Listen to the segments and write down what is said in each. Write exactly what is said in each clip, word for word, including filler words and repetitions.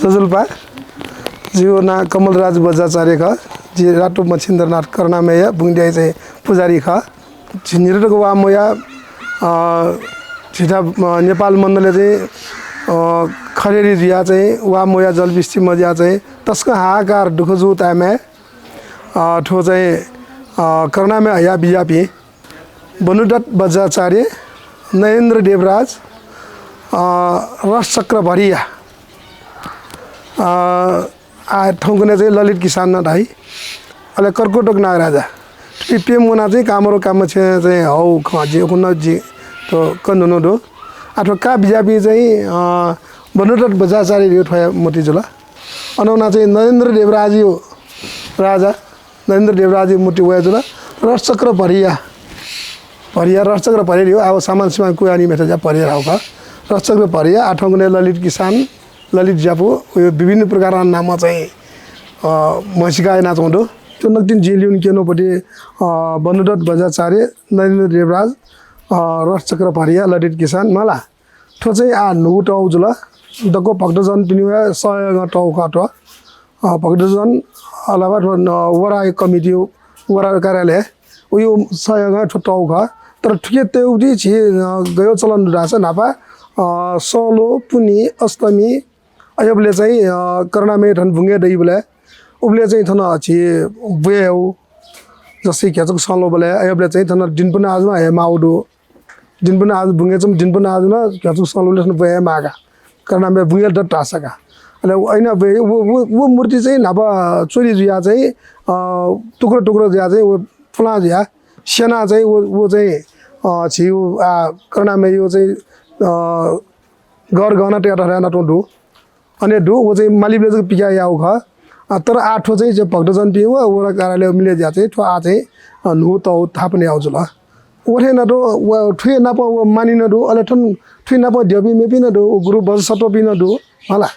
ज्वजलपा। जिगु नां कमलराज बज्राचार्य खः। जि रातो मच्छिन्द्रनाथ करुणामयया बुंगद्यःया चाहिँ पुजारी खः। झी निरतक वा मया, अ, झीथाय्, अ, नेपाल मण्डलय् चाहिँ, अ, खडेरी जुया चाहिँ वा मया जलबिस्ती मजुया चाहिँ तसकं हाहाकार दुःख जू ताय्‌माय्, अ, थ्व चाहिँ, अ, करुणामय हया बिज्यापिं बनुदत्त बज्राचार्य, नरेन्द्र देवराज, अ, रसचक्र भरिया, अ, आ, थौंकन्हय् चाहिँ ललित किसान नं धाइ, अले कर्कोटक नागराजा। थुकी प्यम्ह वना चाहिँ कामरु कामछे चाहिँ हौ खँ जि उखुन्हु जि त कन्धुनु दु। आ, थ्व का बिज्यापिं चाहिँ, अ, बनुदत्त बज्राचार्य धइगु थ्वया मूर्ति जुल। अन वना चाहिँ नरेन्द्र देवराजया राजा नरेन्द्र देवराजया मूर्ति वया जुल। रसचक्र भरिया, भरिया रसचक्र भरिया धइगु, आः सामान सिमान कुयानी मेथज्या भरिया धाःगु खः। रसचक्र भरिया, आ थौंकन्हय् ललित किसान, ललित ज्यापु, यो विभिन्न प्रकारं नाम चाहिँ, अ, म्हसीका यानाच्वंगु दु। थ्व नकतिनि जिं ल्यूने क्यनागु पति, अ, बनुदत्त बज्राचार्य, नरेन्द्र देवराज, अ, रसचक्र भरिया, ललित किसान मला। थ्व चाहिँ आः न्हूगु तःगु जुल। दक्व भक्तजनपिनिगु हे सहयोगं तःगु खः थ्व। अ, भक्तजन अलावा थ्व न-, वडा कमिटी, वडा कार्यालय, उयो सहयोगं थ्व तःगु खः। तर थुके तयेगु ति झी, अ, गय् चलन दु धाःसा न्हापा, अ, संलो, पुन्हि, अष्टमी, अय्‌बलय् चाहिँ, अ, करुणामय थन बुंगय् दइबलय् उबलय् चाहिँ थन झी ब्वये याउ। जस्तै घ्याचुक संलोबलय् अय्‌बलय् चाहिँ थन दिनपन आजुन हये माउ दु। दिनपन आज बुंगय् च्वंम्ह दिनपन आजुन घ्याचुक संलोबलय् थन ब्वये माः का। करुणामय बुंगय् दत धाःसा का। अले अइना ब्वये, व, व, व मूर्ति चाहिँ न्हापा चोरी जुया चाहिँ, अ, टुक्रा टुक्रा जुया चाहिँ व पुलां जुया स्यना चाहिँ व, व चाहिँ, अ, झी व, आ, करुणामय यो चाहिँ, अ, गहर गहना तयात हयानातुं दु। अने दु, व चाहिँ मालीबलय् जक पिकाः याउ खः। अ, तर आः थ्व चाहिँ, चाहिँ भक्तजनपिं व वडा कार्यालय मिले जुया चाहिँ थ्व आः चाहिँ, अ, न्हू तःगु थापना याउ जुल। व थें नात व थुके नाप व मानी नं दु, अले थन थुके नाप द्यःपिं मेपिं नं दु, व गुरु बज्रसत्वपिं नं दु, हला।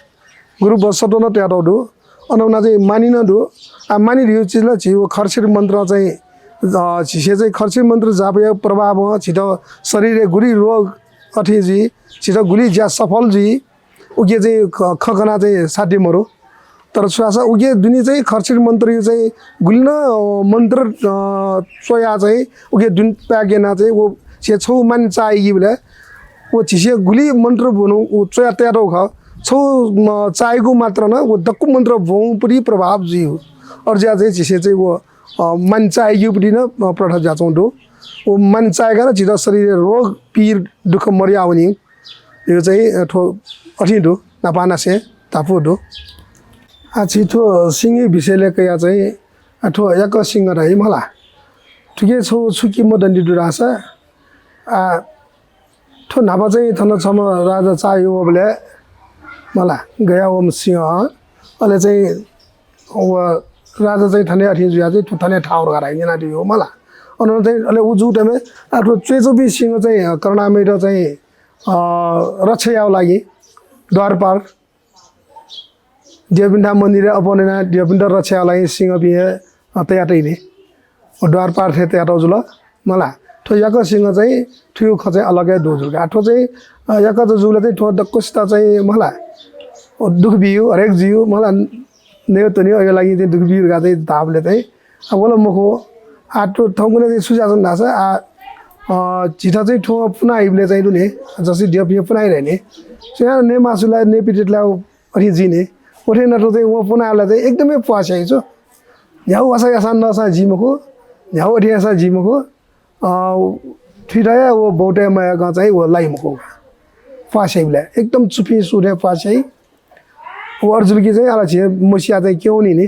गुरु बज्रसत्व नं तयातःगु दु। अन वना चाहिँ मानी नं दु। आ, मानी धइगु चिज ला झी व खर्चिर मन्त्र चाहिँ, अ, झीसे चाहिँ खर्चिर मन्त्र जापया प्रभावं झीत शरीरय् गुलि रोग अथे जुइ, झीत गुलि ज्या सफल जुइ, उके चाहिँ ख-, खँ कना चाहिँ साध्य मरु। तर छु धाःसा उके दुने चाहिँ खर्चिर मन्त्रया चाहिँ गुलि नं, अ, मन्त्र, अ, च्वया चाहिँ उके दुने pack याना चाहिँ व झी छगू मानी चाइगीबलय् व झीसे गुलि मन्त्र ब्वनु व च्वया तयातःगु खः। छगू, म, चाइगु मात्र नं व दक्व मन्त्र ब्वंगुपट्टि प्रभाव जुइ। अय्‌जुया चाहिँ झीसे चाहिँ व, अ, मानी चाइगीपट्टि नं, अ, प्रथा जुयाच्वंगु दु। व मानी चाय्‌का नं झीत शरीरय् रोग, पीर, दुःख मदयावनी। यो चाहिँ, अ, थ्व अथे दु, न्हापांनिसें धापू दु। आ, झी थ्व सिंहया विषयलय् कयाः चाहिँ, आ, थ्व याकः सिंह धाइ मला। थुके छगू छु किंवदन्ती दु धाःसा, आ, थ्व न्हापा चाहिँ थन छम्ह राजा चाःह्यू वःबलय् मला, गया वःम्ह सिंह, अले चाहिँ व राजा चाहिँ थन अथे जुया चाहिँ थ्व थन थाहां वः धकाः धाइ न्यनादी हो मला। अन चाहिँ अले उ जूगु time-य् आ थ्व च्वय्‌च्वंपिं सिंह चाहिँ करुणामयत चाहिँ, अ, रक्षा यायेगु लागि द्वारपाल द्यःपिन्थाय् मन्दिरय् अप्वः न्यनाः द्यःपिन्त रक्षा यायेगु लागि सिंहपिं हे, अ, तयातइनि। व द्वारपाल थें तयातःगु जुल मला। थ्व याकः सिंह चाहिँ थुगु खँ चाहिँ अलग हे दु जुल का। थ्व चाहिँ, अ, याकः जूबलय् चाहिँ थ्व दक्वसित चाहिँ मला, अ, दुःख बियु, हरेक जुयु मला, नयेत्वनेगु लागि चाहिँ दुःख बियु धकाः चाहिँ धाःबलय् चाहिँ, अ, वल मखु। आ, थ्व थौंकन्हय् चाहिँ छु जुयाच्वन धाःसा, आ, अ, झीत चाहिँ थ्व पुना हइबलय् चाहिँ दु नि, जस्तै द्यःपिं पुना हइधइनि। सुयां नये मास्ति ला, नये पित्यात ला अथे जुइ नि। अथे यानाः चाहिँ वं पुना हयेबलय् चाहिँ एकदमै प्वाः स्याइ छु। न्ह्यागु वासः याःसां नःसां जुइ मखु, न्ह्यागु अथे याःसां जुइ मखु। अ, थुइत हे व बौत हे मयाकं चाहिँ व लाइ मखु का। प्वाः स्याइबलय् एकदम चुपिं सु थें प्वाः स्याइ। व अथे जुल कि चाहिँ आः ला झी मसिया चाहिँ क्यं वनी नि,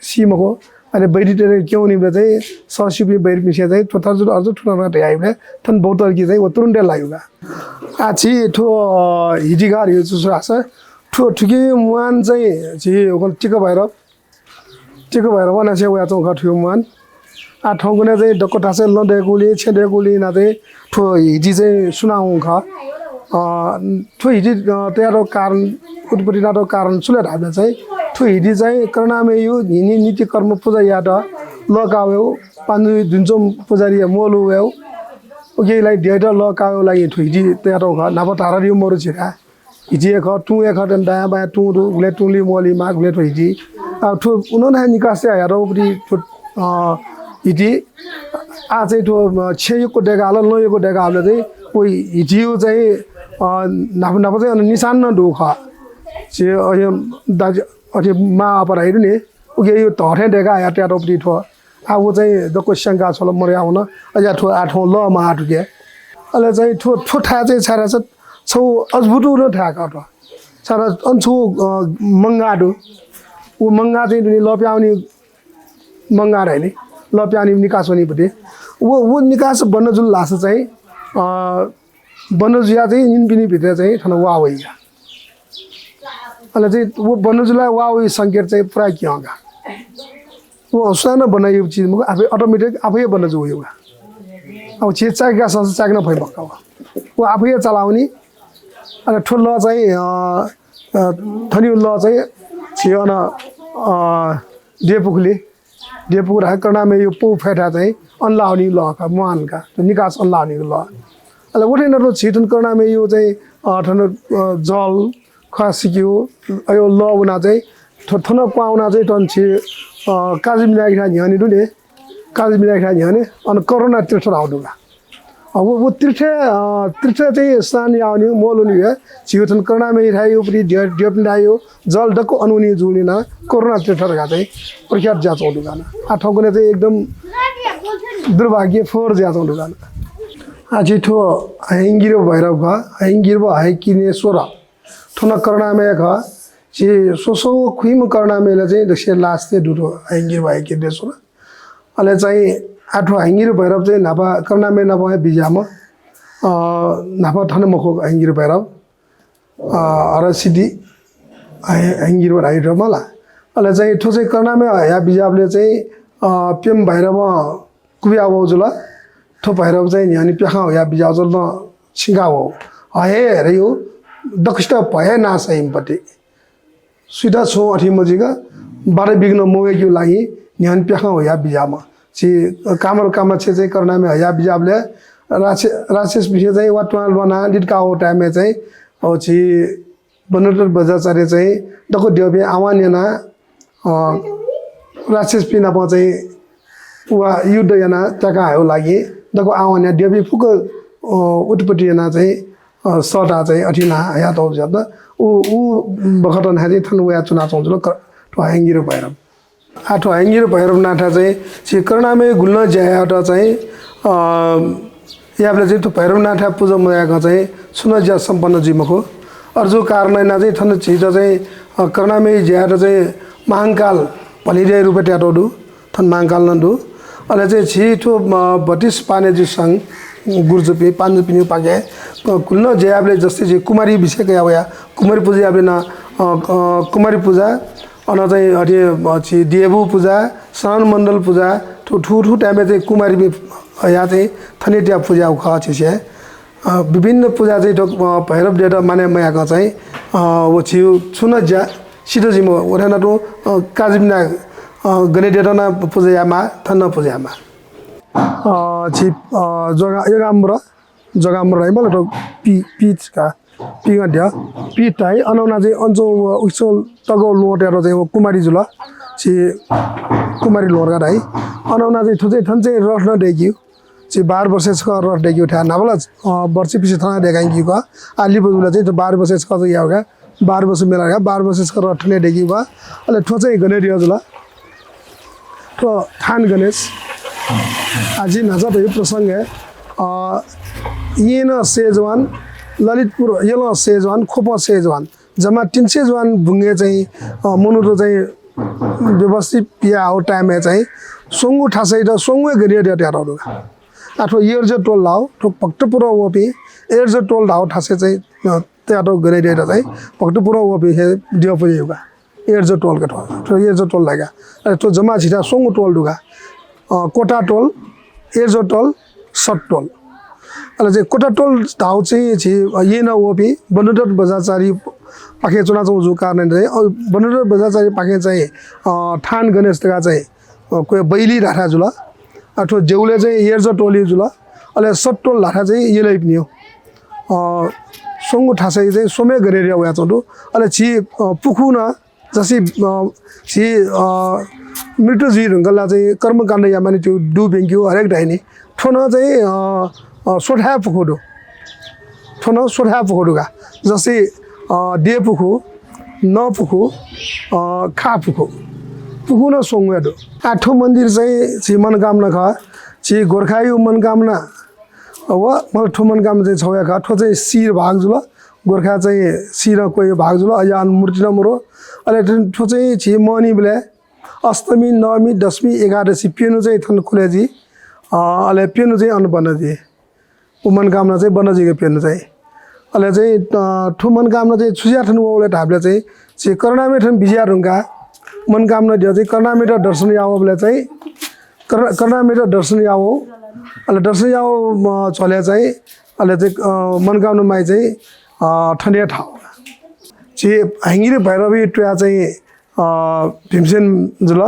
सी मखु। अले बैरितय् क्यं वनीबलय् चाहिँ सःस्यूपिं बैरिपिन्सं चाहिँ थ्व थथे जुल, अथे जुल, थ्व थथे धयाइबलय् थन बौत कि चाहिँ व तुरुन्त हे लाइ का। आ, झी थ्व हिति का धइगु छु धाःसा थ्व थुकी म्वान चाहिँ झी व टिका भैरव टिका भैरव अनासे वयाच्वंगु खः थुगु म्वान। आ, थौंकन्हय् चाहिँ दक्व थासय् लँ दय्‌कूगुलिं, छेँ दय्‌कूगुलिं यानाः चाहिँ थ्व हिति चाहिँ सुनावंगु खः। अ, थ्व हिति, अ, तयातःगु कारण, उत्पत्ति यानातःगु कारण छु लय् धाःबलय् चाहिँ थ्व हिति चाहिँ करुणामयया न्हिं न्हिं नीति कर्म पुजा यायेत लः काः वयेगु, पाण्डु दुने च्वंम्ह पुजारीया म्वःल्हू वयेगु, उकिया लागि द्यःयात लः काः वयेगु लागि थ्व हिति तयातःगु खः। न्हापा धारादिउ मरु झीथाय्। हिति हे खः, तुं हे खः, दायाँ बायाँ तुं दु, गुले तुंलि मोली माः, गुले थ्व हिति। आ, थ्व उन्होंने निकास चाहिँ हयात उपरि थ्व, अ, हिति। आ, चाहिँ थ्व, अ, छेँ यक्व दय्‌काः हल, लँ यक्व दय्‌काः हल चाहिँ, व हितियो चाहिँ, अ, न्हापा न्हापा चाहिँ अन निशान नं दु खः। छेँ अथे दाजु, अथे माः अपराही दु नि, उकियो धःथें दय्‌काः हयात यात उपरि थ्व। आ, व चाहिँ दक्व स्यंका छ्वल, मरया वन। अज्या थ्व आः थौं लः माः थुके। अले चाहिँ थ्व, थ्व थाय् चाहिँ छाय् धाःसा छौ अद्भुत नं थाय् खः थ्व। छाय् धाःसा अन छौ, अ, मंगा दु। व मंगा चाहिँ दुने लः प्यावनी मंगा धाइ नि। लः प्यावनी निकास वनी पति। व, व निकास बन्द जुल धाःसा चाहिँ, अ, बन्द जुया चाहिँ निनपिनि भित्र चाहिँ थन वा वइ का। अले चाहिँ व बन्द जुला वा वइ संकेत चाहिँ पुरा क्यं का। व सुनानं बन्द याइगु चिज मखु, आफै automatic आफै बन्द जू वइ का। अब छेँ चाय्‌का संसार चाय्‌का नं फइ मखु का व। व आफै चाला वनी। अले थ्व लः चाहिँ, अ, अ, थनियो लः चाहिँ छेँ अन, अ, देपुखुली, देपुखुली धाइ करुणामययो पौ फय् थाय् चाहिँ अन लावनी लः का, म्वान का, निकास अन लावनी लः। अले व थें नं छेँ थन करुणामययो चाहिँ, अ, थन, अ, जल, ख्वाः सिक्यो, अयो लः वना चाहिँ, थ्व-, थन क्वां वना चाहिँ थन छेँ, अ, काजी विनायक थाय् न्ह्यःने दु नि, काजी विनायक थाय् न्ह्यःने, अन करुणा तीर्थ धाउ दु का। अ, व, व तीर्थ, अ, तीर्थ चाहिँ स्नान यावनी, मोलुनी हे, छेँ थन करुणामय थाय् उपरि द्य-, द्यःपिं थाय् जल दक्व अन वनी जूलिं नं करुणा तीर्थ धकाः चाहिँ प्रख्यात जुयाच्वं दु का न। आ, थौंकन्हय् चाहिँ एकदम दुर्भाग्य फोहोर जुयाच्वं दु का न। आ, छेँ थ्व हयंगिरि भैरव खः, हयंगिरि व हयकिनेश्वर। थ्व नं करुणामय खः। छेँ स्वस्वं खुइम्ह करुणामयला चाहिँ दक्वसिया last-य् दु थ्व हयंगिरि व हयकिनेश्वर। अले चाहिँ आ थ्व हयंगिरि भैरव चाहिँ न्हापा करुणामय नाप हे बिज्याःम्ह, अ, न्हापा थन मखु हयंगिरि भैरव, अ, हरसिद्धि हय-, हयंगिरि भैरव धाइ थ्व मला। अले चाहिँ थ्व चाहिँ करुणामय हया बिज्याःबलय् चाहिँ, अ, प्यम्ह भैरवं कुबिया वःगु जुल। थ्व भैरव चाहिँ न्ह्यःने प्याखं हुया बिज्याःगु जुल, नं छिंका वःगु। हये हेरयो, दक्वसित भय नाश याइम्ह पति। सुइत छुं अथे मजुइक, बाधा विघ्न मवय्केगु लागि न्ह्यःने प्याखं हुया बिज्याःम्ह। छेँ कामर कामाक्षी चाहिँ करुणामय हया बिज्याःबलय् राक्षे-, राक्षसपिंसं चाहिँ वा त्वां ल्वानाः लित का वःगु time-य् चाहिँ, अ, छेँ बन्धुदत्त बज्राचार्य चाहिँ दक्व द्यःपिं आह्वान यानाः, अ, राक्षसपिं नाप चाहिँ वा युद्ध यानाः त्याका हयेगु लागि दक्व आह्वान यानाः द्यःपिं फुक्क, अ, उत्पत्ति यानाः चाहिँ, अ, सःताः चाहिँ अथे यानाः हयातःगु जुल। उ, उ बखतं नं चाहिँ थन वया च्वनाच्वंगु जुल क-, थ्व हयंगिरि भैरव। आ थ्व हयंगिरि भैरवनाथया चाहिँ छेँ करुणामय गुलि नं ज्या यायेत चाहिँ, अ, याःबलय् चाहिँ थ्व भैरवनाथया पुजा मयाकं चाहिँ छुं नं ज्या सम्पन्न जुइ मखु। अय् जूगु कारणं यानाः चाहिँ थन झीत चाहिँ, अ, करुणामय ज्या यायेत चाहिँ महांकाल भलिद्यःया रूपय् तयातःगु दु। थन महांकाल नं दु। अले चाहिँ झी थ्व, अ, बत्तीस पानेजु संघ गुरुजुपिं, पानेजुपिनिगु पाखें, अ, गुलि नं ज्या याःबलय् जस्तै झी कुमारी विषय कयाः वया, कुमारी पुजा याःबलय् नं, अ, अ, कुमारी पुजा, अन चाहिँ अथे, अ, झी देवु पुजा, शरण मण्डल पुजा, थ्व थुगु थुगु time-य् चाहिँ कुमारीपिं, अ, या चाहिँ थन हे तयाः पुजा याःगु खः झीसं। अ, विभिन्न पुजा चाहिँ थ्व, अ, भैरवद्यःयात मानय् मयाकं चाहिँ, अ, व झीगु छुं नं ज्या सिद्ध जुइ मखु। व थें नं थ्व, अ, काजी विनायक, अ, गनेद्यःयात नं पुजा यायेमाः, थन नं पुजा यायेमाः। अ, झी, अ, जोगा-, योगाम्बर, जोगाम्बर धाइ मला थ्व पि-, पीठ का, पिगद्यः, पीठ धाइ, अन वना चाहिँ अन च्वं व उकिच्वं तक ल्वहं तयात चाहिँ व कुमारी जुल, झी कुमारी ल्वहं का धाइ। अन वना चाहिँ थ्व चाहिँ थन चाहिँ रथ नं दय्केगु। झी बाह्र वर्षय् छकः रथ दय्केगु थाय् न्हापा ला, अ, वर्षपिसे थन दय्कायंकीगु खः। आ लिपा जुल चाहिँ थ्व बाह्र वर्षय् छकः जक याःगु खः। बाह्र वर्ष मेला का, बाह्र वर्षय् छकः रथ थन दय्कीगु खः। अले थ्व चाहिँ गणेश जुल। थ्व थान गणेश। आ झी न्हाचः धयागु प्रसंगय्, अ, येँ नं सेजवान, ललितपुर यलं सेजवान, ख्वपं सेजवान। जम्मा तीन सय जवान बुंगय् चाहिँ, अ, मनूत चाहिँ व्यवस्थित पियाः हाउ time-य् चाहिँ स्वंगू थासय् त स्वंगू हे गणेद्यः तयातःगु दु। आ थ्व एर्जो टोल धाउ, थ्व भक्तपुरं वःपिं एर्जो टोल धाउ थासय् चाहिँ, अ, तयातःगु गणेद्यः चाहिँ भक्तपुरं वःपिं हे द्यः पुजा याउ का। एर्जो टोल का थ्व, थ्व एर्जो टोल धाइ का। अले थ्व जम्मा झीथाय् स्वंगू टोल दु का। अ, कोटा टोल, एर्जो टोल, सत टोल। अले चाहिँ कोटा टोल धाउ चाहिँ झी, अ, येँनं वःपिं बन्धुदत्त बज्राचार्य पाखें च्वनाच्वंगु जूगु कारणं चाहिँ, अ, बन्धुदत्त बज्राचार्य पाखें चाहिँ, अ, थान गणेश धकाः चाहिँ, अ, क्वय् बैली धाःथाय् जुल। आ थ्व देउलय् चाहिँ एर्जो टोलया जुल। अले सत टोल धाःथाय् चाहिँ यलय्पिनिगु। अ, स्वंगु थासय् चाहिँ स्वम्हं गनेद्यः वयाच्वंगु दु। अले झी, अ, पुखू नं जसि, अ, झी, अ, मृत्यु जुइ धुंकल चाहिँ कर्मकाण्ड यायेमानि त्यो दु ब्यंकेगु हरेक धाइ नि। थ्व नं चाहिँ, अ, अ, स्वथाय् पुखू दु। थ्व नं स्वथाय् पुखू दु का। जसि, अ, देय् पुखू, नः पुखू, अ, खाः पुखू। पुखू नं स्वंगु हे दु। आ, थ्व मन्दिर चाहिँ झी मनकामना खः। झी गोर्खाया मनकामना, अ, व मतलब थ्व मनकामना चाहिँ छगू हे खः। थ्व चाहिँ शिर भाग जुल। गोर्खा चाहिँ शिरं क्वय् भाग जुल। अज्याःगु मूर्ति नं मरु। अले थ्व चाहिँ झी मनिबलय् अष्टमी, नवमी, दशमी, एकादशी प्यन्हु चाहिँ थन खुले जुइ। अ, अले प्यन्हु चाहिँ अन बन्द जुइ। व मनकामना चाहिँ बन्द जुइगु प्यन्हु चाहिँ। अले चाहिँ, अ, थ्व मनकामना चाहिँ छु जुयाः थन वःगु ले धाःबलय् चाहिँ झी करुणामय थन बिज्याये धुंकाः मनकामना द्यः चाहिँ करुणामयत दर्शन याः वःबलय् चाहिँ करुणा-, करुणामयत दर्शन याः वः। अले दर्शन याः वः, अ, झ्वलय् चाहिँ अले चाहिँ, अ, मनकामना माइ चाहिँ, अ, थन हे थाः। झी हयंगिरि भैरवया तुया चाहिँ, अ, भीमसेन जुल।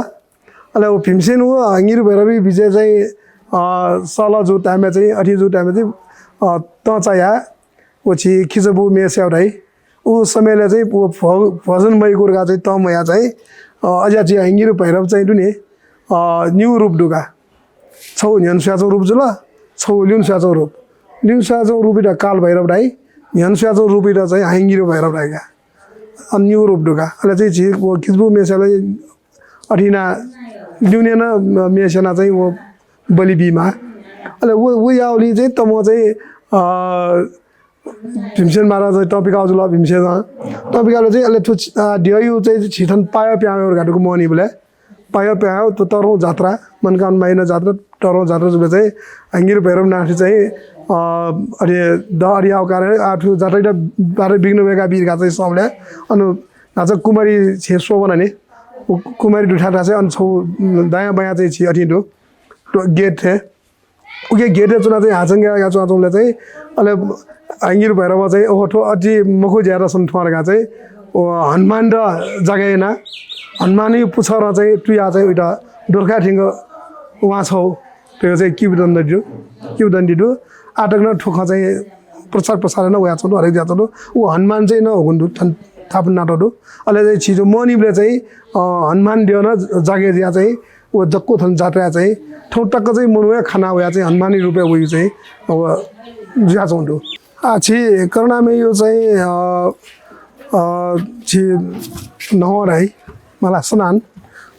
अले व भीमसेन व हयंगिरि भैरवया बिचय् चाहिँ, अ, सल जूगु time-य् चाहिँ, अथे जूगु time-य् चाहिँ, अ, तं चायाः व झी खिचाबू म्ये स्यायेगु धाइ। उ समयलय् चाहिँ व भो-, भोजन मयाकूगु धकाः चाहिँ तं मयाः चाहिँ, अ, अज्याःगु झी हयंगिरि भैरव चाहिँ दु नि, अ, निगू रूप दु का। छगू न्ह्यःने स्वयाच्वंगु रूप जुल, छगू लिउने स्वयाच्वंगु रूप। लिउने स्वयाच्वंगु रूपयात काल भैरव धाइ, न्ह्यःने स्वयाच्वंगु रूपयात चाहिँ हयंगिरि भैरव धाइ का। अन निगू रूप दु का। अले चाहिँ झी व खिचाबू म्ये स्यायेगु अथे यानाः लिउने नं म्ये स्यनाः चाहिँ व बलि बीमाः। अले व, व याःगुलिं चाहिँ तमं चाहिँ, अ, भीमसेन महाराज चाहिँ तं पिकाः जुल, भीमसेनं। तं पिकाः चाहिँ अले थ्व, अ, द्यःया चाहिँ झी थन पायः पिहां वयेगु धकाः दुगु मनिबलय् पायः पिहां वयेगु तःधंगु जात्रा, मनकामना माइनं जात्रा, तःधंगु जात्रा जुल चाहिँ हयंगिरि भैरवनाथ चाहिँ, अ, अले द अरियाव कारण आ थ्व जात्रायात बाटय् विघ्न वय्काबी धकाः चाहिँ सबलय् अन न्हाचः कुमारी छेँ स्वः वना नि। व कुमारी दुथाय् थासय् अन छगू दायाँ बायाँ चाहिँ झी अथे दु। गय् थें। उकी गय् थें च्वनाः चाहिँ हाचंगय् याः च्वनाच्वंबलय् चाहिँ अले हयंगिरि भैरवं चाहिँ ओहो थ्व अति मखु ज्या यात सन थ्वं धकाः चाहिँ व हनुमानत जागय् यानाः हनुमानया पुच्छरं चाहिँ तुयाः चाहिँ उइत दोर्खाय् थ्यंक वां छ्वः। थ्व चाहिँ किंवदन्ती दु, किंवदन्ती दु। आः तक नं थ्व खँ चाहिँ प्रचार प्रसार नं वयाच्वंगु दु, हरेक ज्या च्वंगु दु। व हनुमान चाहिँ नं हुकुम दु, थन थापना यानातःगु दु। अले चाहिँ झी थ्व मनिबलय् चाहिँ, अ, हनुमान द्यः नं जागय् जुयाः चाहिँ व जक्व थन जात्राय् चाहिँ थौं तक चाहिँ मनू हे खाना वयाः चाहिँ हनुमानया रूपय् वइगु चाहिँ व जुयाच्वंगु दु। आ, झी करुणामयया चाहिँ, अ, अ, झी न्हवं धाइ, मला स्नान।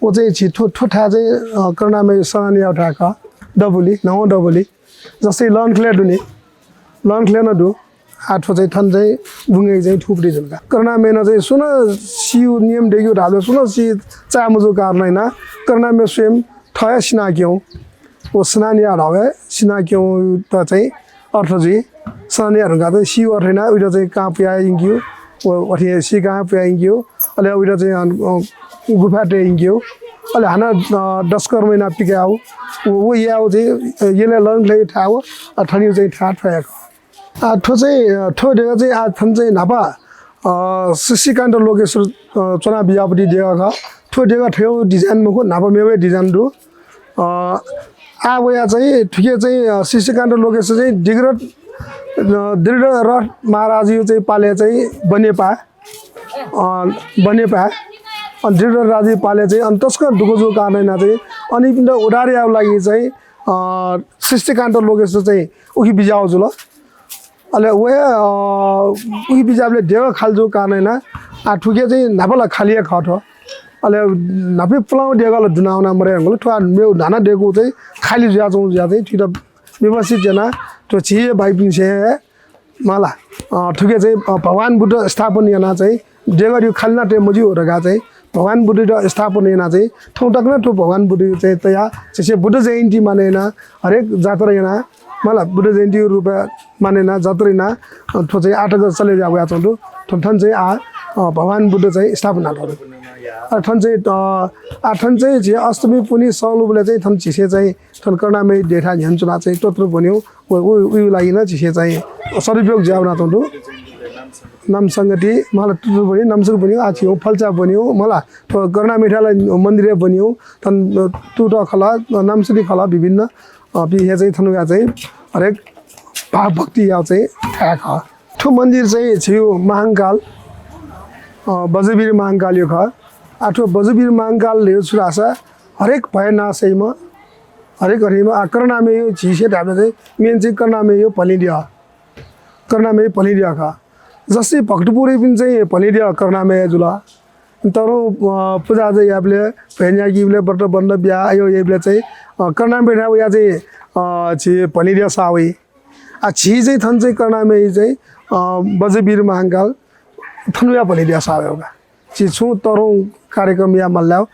व चाहिँ झी थ्व, थ्व थाय् चाहिँ, अ, करुणामय स्नान याःगु थाय् खः। दबुली, न्हवं दबुली। जस्तै लयनखलय् दु नि, लयनखलय् नं दु। आः थ्व चाहिँ थन चाहिँ बुंगय् चाहिँ थुपति जुल का। करुणामयनं चाहिँ सुं नं सीगु नियम दय्‌कूगु धाःबलय् सुं नं सी चाये मजूगु कारणं यानाः करुणामय स्वयं थः हे सिनाक्यंगु। व स्नान याः धाःबलय् सिनाक्यंगुयात चाहिँ अर्थ जुइ। स्नान याः धुंकाः चाहिँ सीगु अर्थ यानाः उइत चाहिँ कां पुयाः यंकेगु। व अथे हे सी कां पुयाः यंकेगु। अले उइत चाहिँ, अ, गुफाय् तये यंकेगु। अले हानं, अ, दशकर्म यानाः पिकायेगु। व, व यायेगु चाहिँ, अ, यलय् लयनखलय् थाय् व, अ, थनया चाहिँ थाय् थ्व हे खः। आ, थ्व चाहिँ, अ, थ्व देगः चाहिँ आः थन चाहिँ न्हापा, अ, शशिकान्त लोकेश्वर, अ, च्वना बिज्याःगु देगः खः। थ्व देगः थज्याःगु design मखु, न्हापा मेगु हे design दु। अ, आः वयाः चाहिँ थुकी चाहिँ, अ, शशिकान्त लोकेश्वर चाहिँ दृढरथ, अ, दृढरथ महाराजया चाहिँ पालय् चाहिँ बनेपाः, अ, बनेपाः। अ, दृढरथ राजाया पालय् चाहिँ अन तसकं दुःख जूगु कारणं यानाः चाहिँ अन इपिन्त उद्धार यायेगु लागि चाहिँ, अ, शशिकान्त लोकेश्वर चाहिँ उखे बिज्याःगु जुल। अले व हे, अ, उखे बिज्याःबलय् देगः खालि जूगु कारणं यानाः आः थुकी चाहिँ न्हापा ला खालि हे खः थ्व। अले न्हापा पुलांगु देगः ला दुना वना मदये धुंकल। थ्व आः मेगु न्हाना दय्‌कूगु चाहिँ खालि जुयाच्वंगु जुयाः चाहिँ थुइत व्यवस्थित यानाः थ्व झी हे भाइपिन्सं हे मला, अ, थुकी चाहिँ, अ, भगवान बुद्ध स्थापना यानाः चाहिँ देगःयात खालि यानाः तये मज्यू धकाः चाहिँ भगवान बुद्धयात स्थापना यानाः चाहिँ थौं तक नं थ्व भगवान बुद्धयात चाहिँ तयाः झीसं बुद्ध जयन्ती मानय् यानाः हरेक जात्रा यानाः मला बुद्ध जयन्तीया रूपय् मानय् यानाः जात्रा यानाः, अ, थ्व चाहिँ आः तक चले जुयाः वयाच्वंगु दु। थन, थन चाहिँ आः, अ, भगवान बुद्ध चाहिँ स्थापना यानातःगु दु। अ, थन चाहिँ, अ, आः थन चाहिँ झी अष्टमी पुन्हि संलुबलय् चाहिँ थन झीसं चाहिँ थन करुणामय देय्‌थाय् न्ह्यःने च्वनाः चाहिँ तोत्र ब्वनेगु व, व, उगु लागि नं झीसं चाहिँ सदुपयोग जुयाः वनाच्वंगु दु। नाम संगति, मला तोत्र ब्वनेगु, नाम संगति ब्वनेगु, आः झीगु फल्चा ब्वनेगु, मला थ्व करुणामयथाय् ला मन्दिरय् ब्वनेगु, थन, अ, तोत्र खलः, अ, नाम संगति खलः, विभिन्न, अ, पिं हे चाहिँ थन वयाः चाहिँ हरेक भावभक्ति यायेगु चाहिँ थाय् खः। थ्व मन्दिर चाहिँ झीगु महांकाल, अ, बज्रवीर महांकालया खः। आ, थ्व बज्रवीर महांकालया छु धाःसा हरेक भय नाश याइम्ह, हरेक हरेकम्ह, आ, करुणामयया झीसं धाःसा चाहिँ main चाहिँ करुणामयया भलिद्यः, करुणामयया भलिद्यः खः। जस्तै भक्तपुरयापिं चाहिँ भलिद्यः करुणामय जुल। तरुं, अ, पुजा आजा याइबलय्, भ्वय् न्यायेकेबलय्, व्रत बन्ध बिया अय् याइबलय् चाहिँ, अ, करुणामयथाय् वयाः चाहिँ, अ, झी भलिद्यः साः वइ। आ, झी चाहिँ थन चाहिँ करुणामय चाहिँ, अ, बज्रवीर महांकाल थन वयाः भलिद्यः साः वयेगु का। झी छुं तरुं कार्यक्रम याये माल धाःसा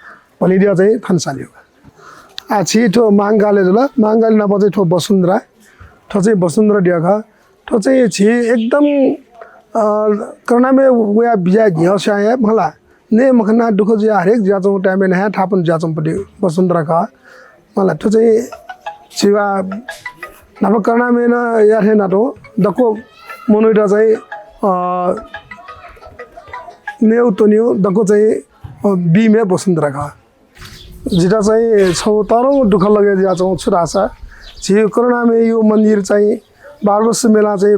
भलिद्यः चाहिँ थन साः वयेगु का। आ, झी थ्व महांकालय् जुल, महांकालया नाप चाहिँ थ्व वसुन्धरा, थ्व चाहिँ वसुन्धरा द्यः खः। थ्व चाहिँ झी एकदम, अ, करुणामय वयाः बिज्याये न्ह्यः स्वयां हे मला। नये मखनाः दुःख जुयाः हरेक जुयाच्वंगु time-य् नं थापना जुयाच्वंगु वसुन्धरा खः। मला थ्व चाहिँ झीगु न्हापा करुणामयं याःथें यानातुं दक्व मनूत चाहिँ, अ, नयेगु त्वनेगु दक्व चाहिँ, अ, बीम्ह वसुन्धरा खः। जितः चाहिँ छगू तःधंगु दुःख लगे जुयाच्वंगु छु धाःसा, झी करुणामयया मन्दिर चाहिँ बाह्र वर्ष मेलां चाहिँ,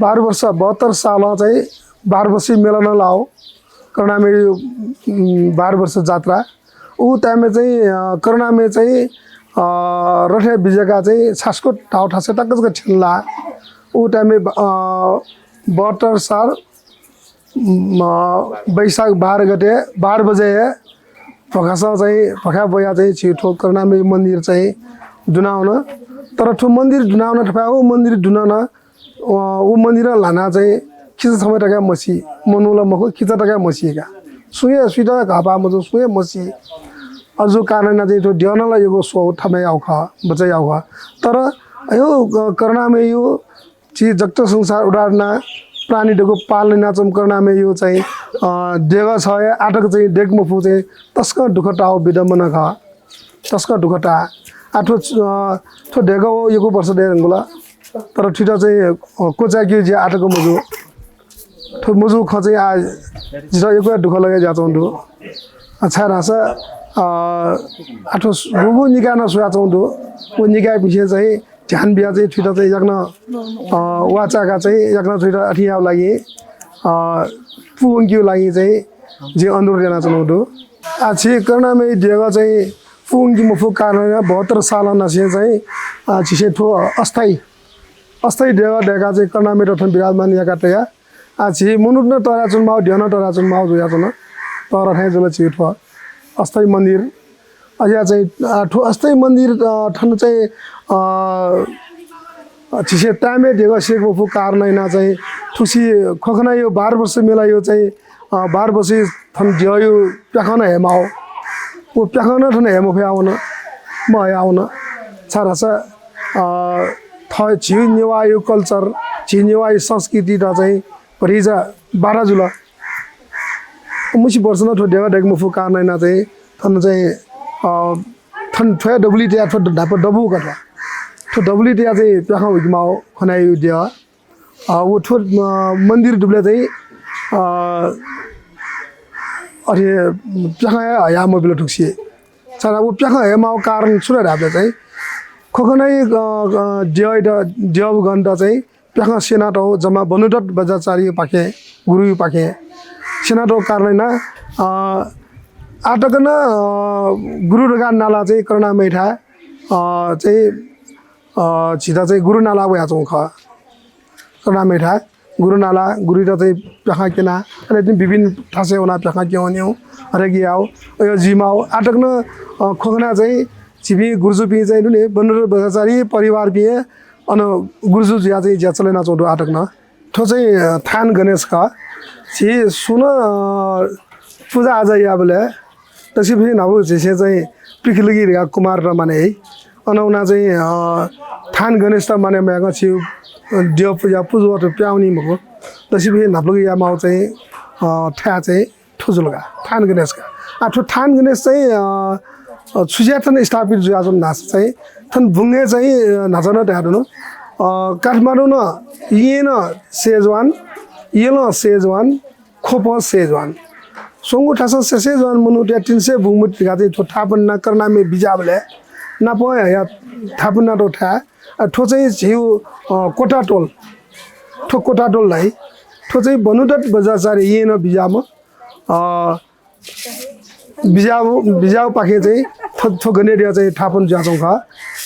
बाह्र वर्ष, बहत्तर सालं चाहिँ बाह्र वर्ष मेला नं लाः। करुणामय, उम्, बाह्र वर्ष जात्रा। उ time-य् चाहिँ, अ, करुणामय चाहिँ, अ, रथय् बिज्याकाः चाहिँ छास्कु धाःगु थासय् तक जक थ्यन लाः। उ time-य्, अ, बहत्तर साल, उम्, अ, वैशाख बाह्र गते बाह्र बजे हे भखासं चाहिँ, भखा ब्वयाः चाहिँ झी थ्व करुणामय मन्दिर चाहिँ दुनावन। तर थ्व मन्दिर दुनावन थें व मन्दिर दुना नं, अ, व मन्दिरं ल्हानाः चाहिँ खिचा छम्ह तक हे मसी, मनू ला मखु, खिचा तक हे मसी का। सुं हे सुइत घाःपाः मजू, सुं हे मसी। अज्याःगु कारणं यानाः चाहिँ थ्व द्यः नं ला यक्व स्वःगु, थम्हं याःगु खः, बचय् याःगु खः। तर अय्, अ, करुणामयया झी जगत संसार उद्धार यानाः प्राणीतय्‌गु पालन यानाच्वंम्ह करुणामयया चाहिँ, अ, देगः छ हे आः तक चाहिँ दय्‌के मफु चाहिँ तसकं दुःख ताःगु विडम्बना खः। तसकं दुःख ताः। आ, थ्व, अ, थ्व देगः व यक्व वर्ष दये धुंकल। तर थुइत चाहिँ, अ, क्वचाय्‌केगु ज्या आः तक मजू। थ्व मजूगु खँ चाहिँ आः जितः यक्व दुःख लगे जुयाच्वंगु दु। अ, छाय्‌धाःसा, अ, आ, थ्व गुगु निकायं नं स्वयाच्वंगु दु। व निकायपिन्सं चाहिँ ध्यान बियाः चाहिँ थुइत चाहिँ याकनं, अ, वाःचाय्‌काः चाहिँ याकनं थुइत अथे यायेगु लागि, अ, पूवंकेगु लागि चाहिँ जिं अनुरोध यानाच्वनागु दु। आ, झी करुणामय देगः चाहिँ पूवंके मफुगु कारणं यानाः बहत्तर सालं नासें चाहिँ, अ, झीसं थ्व अस्थायी, अस्थायी देगः दय्‌काः चाहिँ करुणामयत थन विराजमान याका तया। आ, झी मनूत नं तःधयाच्वनेमाःगु, द्यः नं तःधयाच्वनेमाःगु जुयाच्वन। तःधं थें जुल झीगु थ्व अस्थायी मन्दिर। अज्याःगु चाहिँ, अ, थ्व अस्थायी मन्दिर, अ, थन चाहिँ, अ, झीसं time-य् देगः सय्‌के मफुगु कारणं यानाः चाहिँ थुसी ख्वखनाया बाह्र वर्ष मेलाया चाहिँ, अ, बाह्र वर्ष थन द्यःया प्याखं नं हयेमाःगु। व प्याखं नं थन हये मफयावन, महयावन। छाय्‌धाःसा, अ, थः झी नेवाःया culture, झी नेवाःया संस्कृतित चाहिँ भतिचा बाधा जुल। मुसि वर्ष नं थ्व देगः दय्‌के मफुगु कारणं यानाः चाहिँ थन चाहिँ, अ, थन थ्व हे दबुलिइ तयाः थ्व न्हापा दबू का थ्व। थ्व दबुलिइ तयाः चाहिँ प्याखं हुइकेमाःगु ख्वनाया द्यः। अ, व थ्व, अ, मन्दिर दुबलय् चाहिँ, अ, अथे प्याखं हे हया मबिल थुसी। छाय्‌धाःसा व प्याखं हयेमाःगु कारण छु धाःसा चाहिँ ख्वखनाया, अ, अ, द्यःयात, द्यःगणत चाहिँ प्याखं स्यनातःगु जम्मा वनदत्त बज्राचार्यपाखें, गुरुपाखें स्यनातःगु कारणं यानाः, अ, आः तक नं, अ, गुरु धकाः नाला चाहिँ करुणामयथाय्, अ, चाहिँ, अ, झीत चाहिँ गुरु नाला वयाच्वंगु खः। करुणामयथाय् गुरु नाला, गुरुयात चाहिँ प्याखं क्यना, अले तिनि विभिन्न थासय् वनाः प्याखं क्यनेगु, हरेक यायेगु, अय् जुइमाःगु। आः तक नं, अ, ख्वखना चाहिँ झीपिं गुरुजुपिं चाहिँ दु नि, वनदत्त बज्राचार्य परिवारपिं हे अन गुरुजु जुयाः चाहिँ ज्या चले यानाच्वंगु दु आः तक नं। थ्व चाहिँ, अ, थान गणेश खः। झी सुं नं, अ, पुजा आजा याःबलय् दक्वसिबय् न्हापा झीसं चाहिँ पृथ्वीलगि धकाः कुमारत माने याइ। अन वनाः चाहिँ, अ, थान गणेशत माने मयाकं झी, अ, द्यः पुजा पुजूवत प्याः वनी मखु। दक्वसिबय् न्हापालगि यायेमाःगु चाहिँ, अ, थाय् चाहिँ थ्व जुल का, थान गणेश का। आ, थ्व थान गणेश चाहिँ, अ, अ, छु जुयाः थन स्थापित जुयाच्वन धाःसा चाहिँ थन बुंगय् चाहिँ, अ, न्हाचः नं धयातुं, अ, काठमाडौं नं येँ नं सेजवान, यलं सेजवान, ख्वपं सेजवान। स्वंगू थासं सेसेजवान मनूतय् तिन सय बुंगमति धकाः चाहिँ थ्व थापना यानाः करुणामय बिज्याःबलय् नापं हयाः थापना यानातःगु थाय्। अ, थ्व चाहिँ झीगु, अ, कोटातोल। थ्व कोटाटोल धाइ, थ्व चाहिँ बनुदत्त बज्राचार्य येँ नं बिज्याःम्ह, अ, बिज्याःम्ह, बिज्याःपाखें चाहिँ थ्व, थ्व गनेद्यः चाहिँ थापन जुयाच्वंगु खः।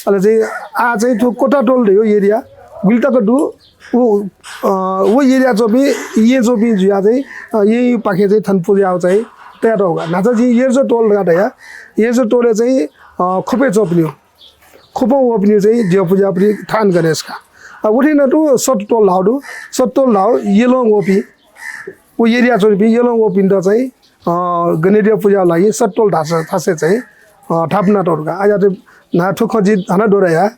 अले चाहिँ आः चाहिँ थ्व कोटाटोल धयागु area गुलि तक दु, व, अ, व area च्वंपिं, येँ च्वंपिं जुयाः चाहिँ, अ, येँपाखें चाहिँ थन पुज्याःगु चाहिँ तयातःगु खः। न्हाचः जिं येर्जो टोल धकाः धया, येर्जो टोलय् चाहिँ, अ, ख्वपय् च्वंपिनिगु, ख्वपं वःपिनिगु चाहिँ द्यः पुज्याःपिनि थान गणेश खः। अ, उथें नं तुं सत टोल धाःगु दु, सत टोल धाःगु यलं वःपिं, व area च्वंपिं यलं वःपिन्त चाहिँ, अ, गनेद्यः पुज्याःगु लागि सत टोल धाःसा, थासय् चाहिँ, अ, थापना तःगु खः। अज्याःगु न्हाय् थ्व खँ जिं हानं दोहोरया,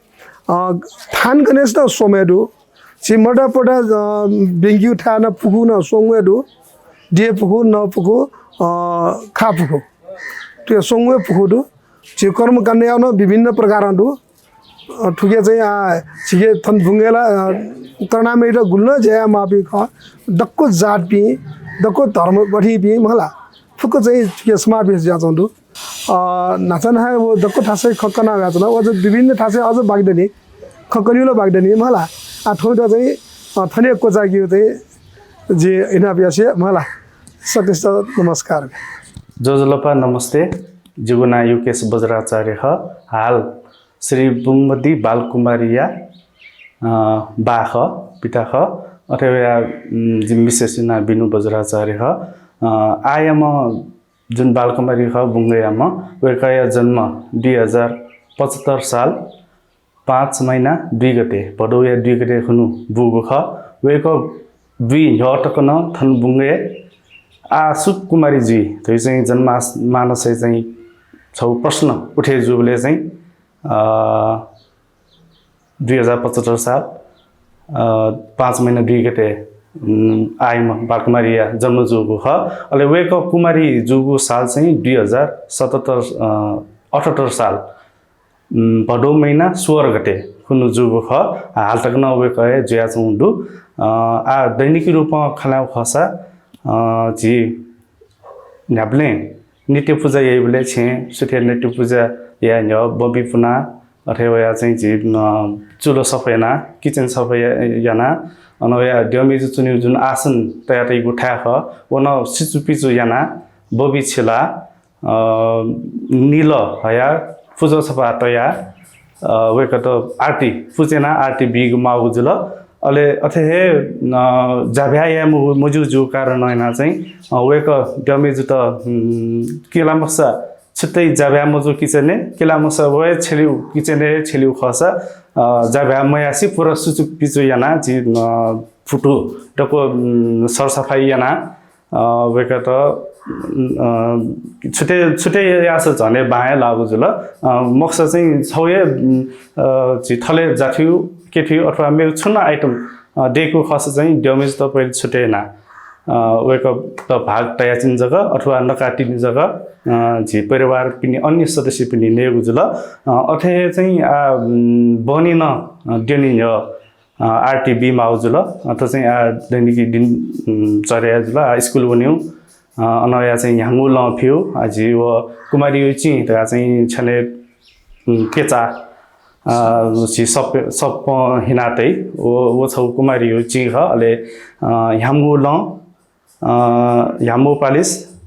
अ, थान गणेश नं स्वम्ह हे दु। झी मर्दापर्दा, अ, ब्यंकेगु थाय् नं पुखू नं स्वंगू हे दु। द्यः पुखू, नः पुखू, अ, खा पुखू। थ्व स्वंगू हे पुखू दु। झी कर्मकाण्डया नं विभिन्न प्रकारं दु। अ, थुके चाहिँ, आ, झीके थन बुंगय् ला, अ, करुणामयत गुलि नं ज्या यायेमाःपिं खः। दक्व जातपिं, दक्व धर्म बथिंपिं मला। फुक्क चाहिँ थुके समावेश जुयाच्वंगु दु। अ, न्हाचा न्हाय् व दक्व थासय् खँ कना वयाच्वना। व अझ विभिन्न थासय् अझ बाकि दनि। खँ कनेगु ला बाकि दनि मला। आ, थ्वयात चाहिँ, अ, थन हे क्वचायेकेगु चाहिँ जिं इनाप यासें मला। सकसित नमस्कार। ज्वजलपा, नमस्ते। जिगु नां युकेश बज्राचार्य खः। हाल श्री बुम्बदी बालकुमारीया, अ, बा खः, पिता खः। अथे वया, उम्, जिमि मिसेसया नां बिनु बज्राचार्य खः। अ, आःयाम्ह जुन बालकुमारी खः बुंगयाम्ह, वय्कःया जन्म दुई हजार पचहत्तर साल पाँच महिना दुई गते, भदौया दुई गते खुन्हु बूगु खः। वय्कः बुइ न्ह्यः तक नं थन बुंगय् आः सु कुमारी जुइ धइगु चाहिँ जनमास-, मानसय् चाहिँ छगू प्रश्न उठे जूबलय् चाहिँ, अ, दुई हजार पचहत्तर साल, अ, पाँच महिना दुई गते, उम्, आःयाम्ह बालकुमारीया जन्म जूगु खः। अले वय्कः कुमारी जूगु साल चाहिँ दुई हजार सतहत्तर, अ, अठहत्तर साल, उम्, भदौ महिना सोह्र गते खुन्हु जूगु खः। हाल तक नं वय्कः हे जुयाच्वंगु दु। अ, आः दैनिकी रूपं खँ ल्हायेगु खःसा, अ, झी न्ह्याबलें नित्य पुजा याइबलय् छेँ सुथय् नित्य पुजा याये न्ह्यः बबि पुनाः अथे वयाः चाहिँ झी, अ, चुल्हो सफा यानाः, kitchen सफा या-, यानाः, अन वयाः द्यःमिजु च्वनेगु जुन आसन तयातइगु थाय् खः, व नं सिचुपिचु यानाः, बबि छिलाः, अ, निलः हयाः, पुजा सफा तयाः, अ, वय्कःत आरती, पुजा यानाः आरती बीगु माःगु जुल। अले अथे हे, अ, जाभ्याः याये मजू, मज्यू जूगु कारणं यानाः चाहिँ, अ, वय्कः द्यःमिजुत, उम्, किलामसा छुट्टै जाभ्याः मजू kitchen-य्, किलामसा व हे छ्यलेगु kitchen-य् हे छ्यलेगु खःसा, अ, जाभ्याः मयासें पुरा सिचुपिचु यानाः झी, अ, फुतु दक्व, उम्, सरसफाइ यानाः, अ, वय्कःत, अ, छुट्टै, छुट्टै याःसा झन हे बां हे लाःगु जुल। अ, मखुसा चाहिँ छगू हे, उम्, अ, झी थले जाथ्यू, केथ्यू अथवा मेगु छुं नं item, अ, दय्कूगु खःसा चाहिँ द्यःमिजुत पहिले छुट्टै यानाः, अ, वय्कःत भाग तयाच्वने जक अथवा नकातिनि जक, अ, झी परिवारपिनि अन्य सदस्यपिनि नयेगु जुल। अ, अथे हे चाहिँ, आ, उम्, बहनी नं, अ, द्यने न्ह्यः, अ, आरती बी माःगु जुल। अ, थ्व चाहिँ, आ, दैनिकी दिन, उम्, चर्या जुल। आ, स्कुल वनेगु, अ, अन वयाः चाहिँ ह्याउँगु लं फ्यू। आ, झी व कुमारीया चिं धकाः चाहिँ छन्हु, उम्, केचा, अ, झी सप-, सप हिना तइ। व, व छगू कुमारीया चिं खः। अले, अ, ह्याउँगु लं, अ, ह्याउँगु पालिस,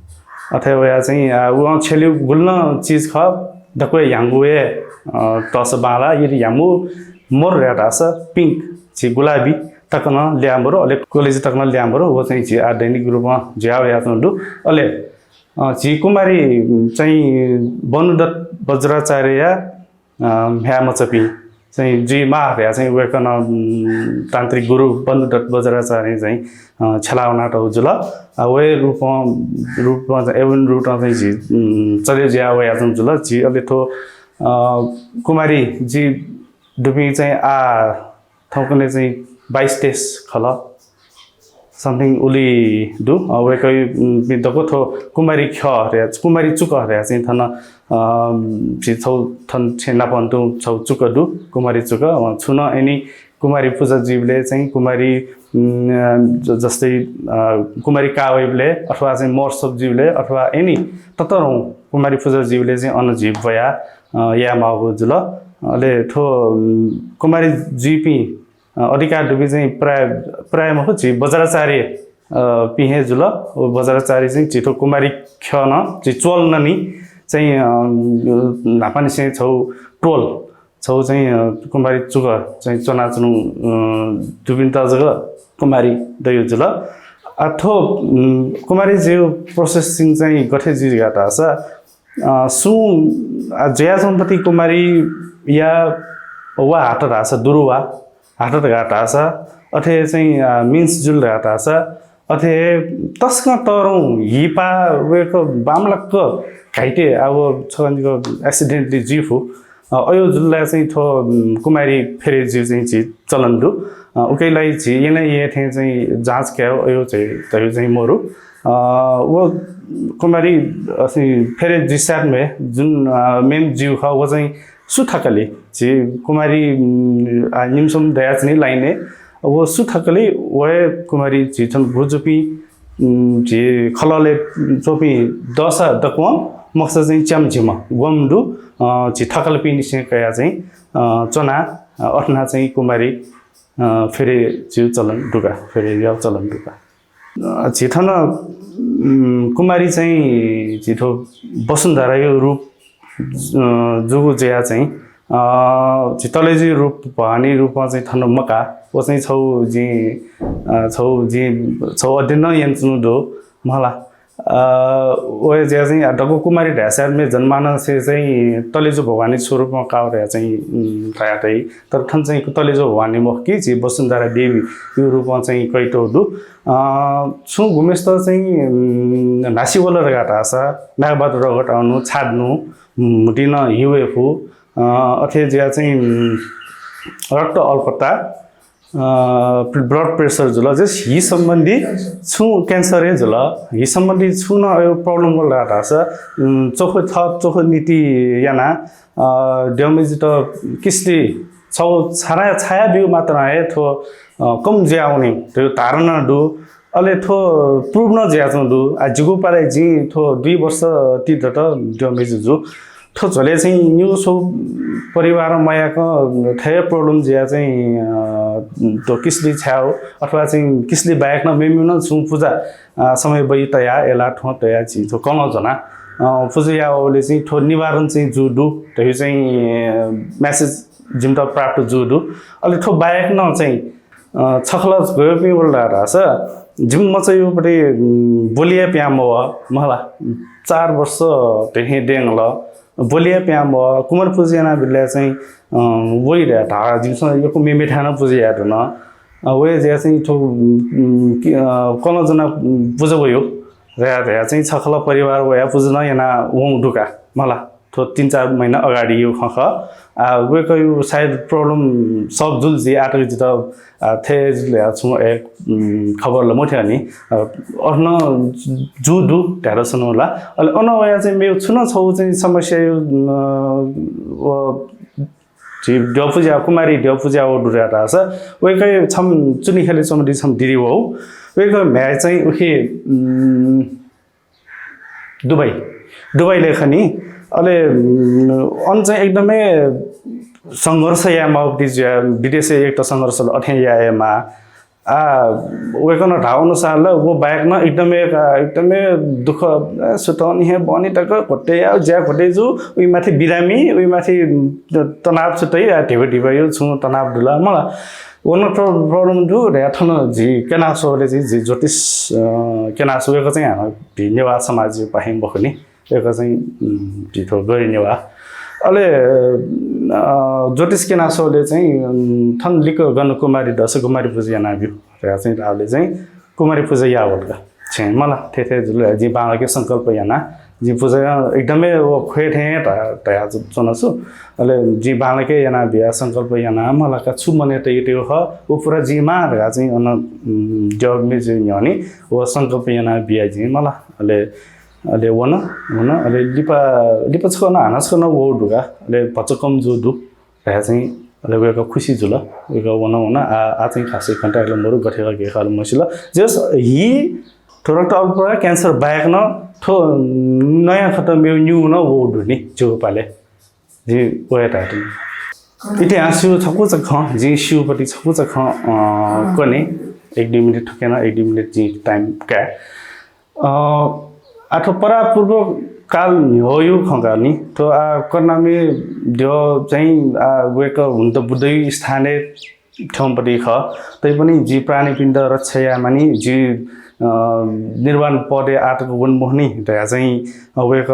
अथे वयाः चाहिँ, अ, वं छ्यलेगु गुलि नं चिज खः, दक्व हे ह्याउँगु हे, अ, तःसा बांलाः। यदि ह्याउँगु मरु धाःसा pink, झी गुलाबी तक नं ल्याः मरु, अले कलेजी तक नं ल्याः मरु। व चाहिँ झी आः दैनिक रूपं जुया वयाच्वंगु दु। अले, अ, झी कुमारी चाहिँ बनुदत्त बज्राचार्यया अ, म्ह्याय् मचापिं चाहिँ जुइमाः धयाः चाहिँ वय्कलं, उम्, तान्त्रिक गुरु बन्धुदत्त बज्राचार्यं चाहिँ, अ, छ्यला वनातःगु जुल। अ, वय् रूपं, रूपं चाहिँ, एवं रूपं चाहिँ झी, उम्, चले जुया वयाच्वंगु जुल। झी अले थ्व, अ, कुमारी जुइ दुपिं चाहिँ आः थौंकन्हय् चाहिँ बाइस तेइस खः। Something उलि दु। अ, वय्कःपिं दक्व थ्व कुमारी ख्यः धयाः, कुमारी चुकः धयाः चाहिँ थन, अ, झी छगू थन छेँ नाप तुं छगू चुकः दु, कुमारी चुकः। अ, छुं नं any कुमारी पुजा जुइबलय् चाहिँ कुमारी, उम्, अ, ज-, जस्तै, अ, कुमारी काः वइबलय् अथवा चाहिँ महोत्सव जुइबलय् अथवा any ततःधंगु कुमारी पुजा जुइबलय् चाहिँ अन झी ब्वयाः, अ, याये माःगु जुल। अले थ्व, उम्, कुमारी जुइपिं अ, अधिकार दुपिं चाहिँ प्राय, प्राय मखु, झी वज्राचार्य, अ, पिं हे जुल। व वज्राचार्य चाहिँ झी थ्व कुमारी ख्यः नं, झी च्वल ननी चाहिँ, अ, न्हापांनिसें छौ टोल, छौ चाहिँ, अ, कुमारी चुक चाहिँ च्वनाच्वनु, अ, दुपिन्त जक कुमारी दयु जुल। आ, थ्व, उम्, कुमारी ज्यू processing चाहिँ गथे जुइ धकाः धाःसा, अ, सुं, अ, जुयाच्वंपति कुमारी या वा हात धाःसा दुरु वा, हात धकाः धाःसा, अथे चाहिँ, अ, मिन्स जुल धकाः धाःसा, अथे तसकं तःधंगु हिपा वय्कः बांमलाक घाइते, आ, व छकः निकः accidentally जुइ फु। अ, अयो जुल ला चाहिँ थ्व, उम्, कुमारी फेरे ज्यू चाहिँ झी चलन दु। अ, उकिया लागि झी येँय् हे थें चाहिँ जाँच काये अयो चाहिँ, धयु चाहिँ मरु। अ, व कुमारी, अ, चाहिँ फेरे जुइसाथ मे जुन, अ, main ज्यू खः, व चाहिँ सु थकलि झी कुमारी, उम्, आ, निम्सुम दयाच्वनी line-य्, व सु थकलि व हे कुमारी झी थन गुजुपिं, उम्, झी खललय् च्वंपिं दःसा दक्वं, मखुसा चाहिँ च्याम्ह झिम्ह ग्वम्ह दु, अ, झी थकलपिंनिसें कयाः चाहिँ, अ, च्वना, अ, अथना चाहिँ कुमारी, अ, फेरे ज्यू चलन दुका, फेरे याउ चलन दुका। अ, झी थन, उम्, कुमारी चाहिँ झी थ्व वसुन्धरायो रूप, अ, जूगु जुया चाहिँ, अ, झी तलेजु रूप, भवानी रूपं चाहिँ थन मका। व चाहिँ छौ जिं, अ, छौ जिं, छौ अध्ययन नं यानाच्वनु दु, मला। अ, व जुया चाहिँ, अ, दक्व कुमारी धायेसाथ मे जनमानसय् चाहिँ तलेजु भवानी स्वरूपं काः धया चाहिँ, उम्, धया तइ। तर थन चाहिँ तलेजु भवानी मखु कि, झी वसुन्धरा देवीयो रूपं चाहिँ कयातःगु दु। अ, छुं गुम्हेसित चाहिँ, उम्, न्हासि वल धकाः धाःसा, नागबहादुर रगत आउनु, छाड्नु, उम्, म्हुतुइ नं हि वये फु। अ, अथे जुया चाहिँ, उम्, रक्त अल्पता, अ, blood pressure जुल, जस हि सम्बन्धी छुं cancer हे जुल, हि सम्बन्धी छुं नं अयो problem वल धाःसा, उम्, चोखो थप चोखो नीति याना, अ, द्यःमिजुत किसली छौ छाया, छाया ब्यू मात्र हे थ्व, अ, कम जुयावनी, थ्व धारणा दु। अले थ्व prove नं जुयाच्वं दु। आ, जिगु पालय् जिं थ्व दुई वर्ष ति दत द्यःमिजु जु। थ्व झ्वलय् चाहिँ निगू छौ परिवार मयाक थथे problem जुया चाहिँ, अ, थ्व किसली छायौ अथवा चाहिँ किसली बाहेक नं मेमेउ नं छुं पुजा, अ, समय बइ तया, एला थ्वं तया झी थ्व कलं ज्वना, अ, पुजा यावले चाहिँ थ्व निवारण चाहिँ जु दु, धयु चाहिँ, अ, message जिमित प्राप्त जु दु। अले थ्व बाहेक नं चाहिँ, अ, छखल गय्पिं वल धाःसा, जिमि मचायुपट्टि, उम्, ब्वलिया प्यां मवः, मला, चार वर्ष धेंधें देंगल, ब्वलिया प्यां मवः, कुमारी पुजा यानाबिलय् चाहिँ, अ, वइ धया धाः, जिमिसं यक्व मेमेथाय् नं पुजा याये धुन। अ, वया जुया चाहिँ थ्व, उम्, कि, अ, कलं ज्वना पुजा वयु धया, धया चाहिँ छखल परिवार वया पुजा नं याना वं दुका, मला। थ्व तीन चार महिना अगाडियो खँ खः। आ, वय्कःयो सायद problem solve जुल जि आतक जित, आ, थे जुल या छुं ए, उम्, खबर ल मथ्यंनि। आ, अन जु दु धायेत सनु ला। अले अन वया चाहिँ मेउ छुं नं छौ चाहिँ समस्या यो, अ, व झी द्यःपुजा, कुमारी द्यःपुजा व दुरा धाःसा, वय्कः छम चुनिखेले चमदी छम दिदी वौ। वय्कः म्ह्याय् चाहिँ उखे, उम्, दुबई, दुबई लेखनी। अले, उम्, अन चाहिँ एकदमै संघर्ष याये माःगु जुया, विदेशय् एक त संघर्ष अथें याये माः। आ, वय्कलं धाः अनुसार ल, व बाहेक नं एकदमै का, एकदमै दुःख, ए, सुतनि हे बनि तक घोटे या, ज्या घोटे जु, उइ माथि बिरामी, उइ माथि तनाव सुतै, आ, धिबा धिबा यो छुं तनाव दुला, मला। व नं प्र-, problem दु, धया थन जि केनासोले जि, जि ज्योतिष, अ, केनासो वय्कः चाहिँ हानं भि नेवाः समाज पाखें बखुनि। वय्कः चाहिँ, उम्, भिथो गरी नेवाः। अले, अ, ज्योतिष केनासोले चाहिँ, उम्, थन लिक गन कुमारी दस कुमारी पुजा यानाब्यु। धया चाहिँ धाःले चाहिँ कुमारी पुजा यावल का। छेँ मला, थे थे जुल, जिं बांलाके संकल्प याना। जिं पुजा एकदमै व ख्वये थें ध-, धया च्वना छु। अले जिं बांलाके याना बिया संकल्प याना मला का छु मने तइ तइ ह, व पुरा जिं मा धया चाहिँ अन, उम्, द्यःमिजु न्ह्यःने व संकल्प याना बिया जिं मला। अले अले वन, वन, अले लिपा, लिपा छकः नं हानं छकः नं वःगु दु का, अले भचा कम जू दु धया चाहिँ, अले वय्कः खुसी जुल। वय्कः वन, वन, आ, आ चाहिँ खासै contact ल मरु, गथे का, के का ल मसिल। जस हि थोरक त अल्प cancer बाहेक नं थ्व नयाँ खत मेउ न्यू नं वःगु दु नि, ज्यू पाले। जि वया धाये तुं। इतिहासया छकूचा खँ, जिं स्यूपति छकूचा खँ, अ, कने। एक दुई मिनेट थुकियानं, एक दुई मिनेट जिं टाइम काये। अ, आः थ्व परापूर्व काल न्ह्यःया खँ का नि। थ्व आः करुणामय द्यः चाहिँ आः वय्कः हुन त बुद्धया स्थानय् थ्यंपति खः। तैपनि झी प्राणीपिन्त रक्षा यायेमानि, झी, अ, निर्वाण पदय् आःतक वने मखुनि धयाः चाहिँ वय्कः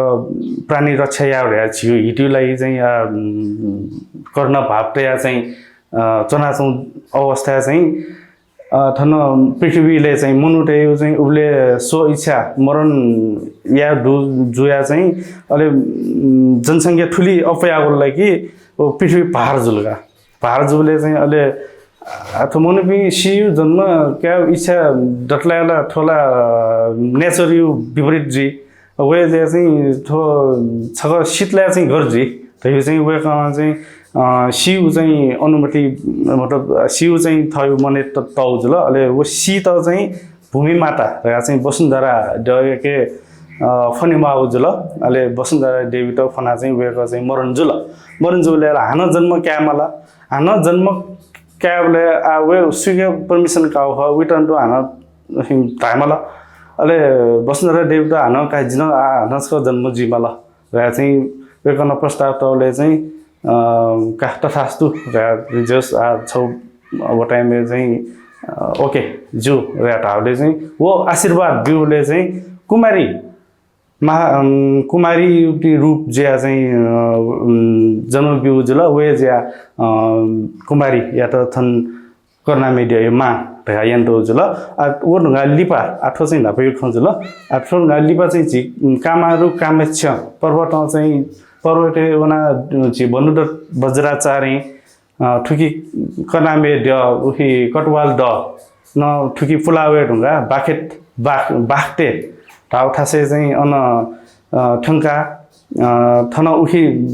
प्राणी रक्षा याः धयाः झीगु हितया लागि चाहिँ, अ, करुणा भाव तयाः चाहिँ, अ, च्वनाच्वंगु अवस्थाय् चाहिँ, अ, थन पृथ्वीलय् चाहिँ मनूतय्गु चाहिँ उबलय् स्व इच्छा मरण याये दु जुयाः चाहिँ अले, उम्, जनसंख्या थुलि अप्वयावल कि व पृथ्वी भार जुल का। भार जूबलय् चाहिँ अले, अ, थ्व मनूपिं सीगु जन्म कायेगु इच्छा दत ला, थ्व ला, अ, nature-या विपरीत जुइ। वय् जुयाः चाहिँ थ्व छकः सीत ला चाहिँ गथे जुइ धइगु चाहिँ वय्कलं चाहिँ, अ, सीगु चाहिँ अनुमति, मतलब, अ, सीगु चाहिँ थःगु मनय् त-, तःगु जुल। अले व सीत चाहिँ भूमि माता धयाः चाहिँ वसुन्धरा द्यःयाके, अ, फ्वनेमाःगु जुल। अले वसुन्धरा देवीत फ्वनाः चाहिँ वय्कः चाहिँ मरण जुल। मरण जूबलय् ला हानं जन्म कायेमाल। हानं जन्म कायेबलय् आः वय् सुयाके permission काःगु खः, वयात तुं हानं धायेमाल। अले वसुन्धरा देवीत हानं का, जि नं आः हानं छकः जन्म जुइमाल धयाः चाहिँ वय्कलं प्रस्ताव तःबलय् चाहिँ, अ, का, तथास्तु धयाः, जस, आः छगू अब time-य् चाहिँ, अ, OK ज्यू धयाः धाःबलय् चाहिँ व आशीर्वाद ब्यूबलय् चाहिँ कुमारी महा-, अम, कुमारी रूप जुयाः चाहिँ, अ, अम, जन्म ब्यूगु जुल। वय् जुयाः, अ, कुमारीयात थन करुणामय द्यःया मां धयाः यंतुगु जुल। आः व धुंकाः लिपा, आः थ्व चाहिँ न्हापाया खँ जुल। आः थ्व धुंकाः लिपा चाहिँ झी, उम्, कामारु कामेच्छ पर्वतं चाहिँ पर्वतय् वनाः, उम्, झी बन्धुदत्त वज्राचार्यं, अ, थुकी करुणामय द्यः, उकी कटुवाल दः नं थुकी पुलाः वये धुंकाः बाखेत, बाख-, बाख्ते धाःगु थासय् चाहिँ अन, अ, थ्यंकाः, अ, थन उकी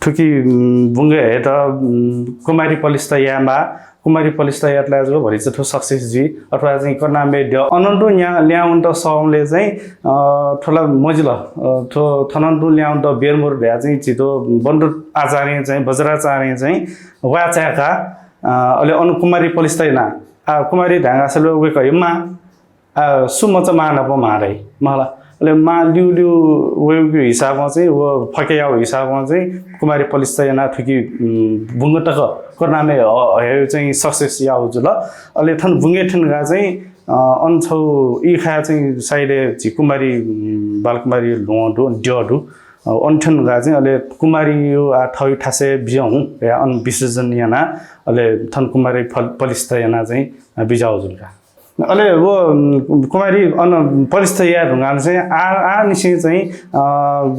थुकी, उम्, बुंगय् हयेत, उम्, कुमारी पलिस्था यायेमाः। कुमारी पलिस्था यात ला जक भतिचा थ्व success जुइ। अथवा चाहिँ करुणामय द्यः अनं तुं ल्याहां वनेत सःबलय् चाहिँ, अ, थ्व ला मजिल, अ, थ्व थनं तुं ल्याहां वनेत बेर मरु धयाः चाहिँ झी थ्व बन्धुदत्त आचार्यं चाहिँ, वज्राचार्यं चाहिँ वाः चाय्काः, अ, अले अन कुमारी पलिस्था यानाः, आः कुमारी धायेगु धाःसा वय्कःया मां, आः सु मचा मां नाप म्हाः धाइ, मखु ला। अले मां ल्यूल्यू वयेगु हिसाबं चाहिँ, व फके याःगु हिसाबं चाहिँ कुमारी पलिस्था यानाः थुकी, उम्, बुंग तक करुणामय ह-, हयेगु चाहिँ success याःगु जुल। अले थन बुंगय् थ्यंकाः चाहिँ, अ, अन छगू ई खाय् चाहिँ साइडय् झी कुमारी, उम्, बालकुमारी ल्वहं दु, द्यः दु। अ, अन थ्यंकाः चाहिँ अले कुमारीया आः थःगु थासय् बिज्याहुँ धयाः अन विसर्जन यानाः अले थन कुमारी फल-, पलिस्था यानाः चाहिँ, अ, बिज्याःगु जुल का। अले व, उम्, कुमारी अन पलिस्था याये धुंकाः चाहिँ आः, आःनिसें चाहिँ, अ,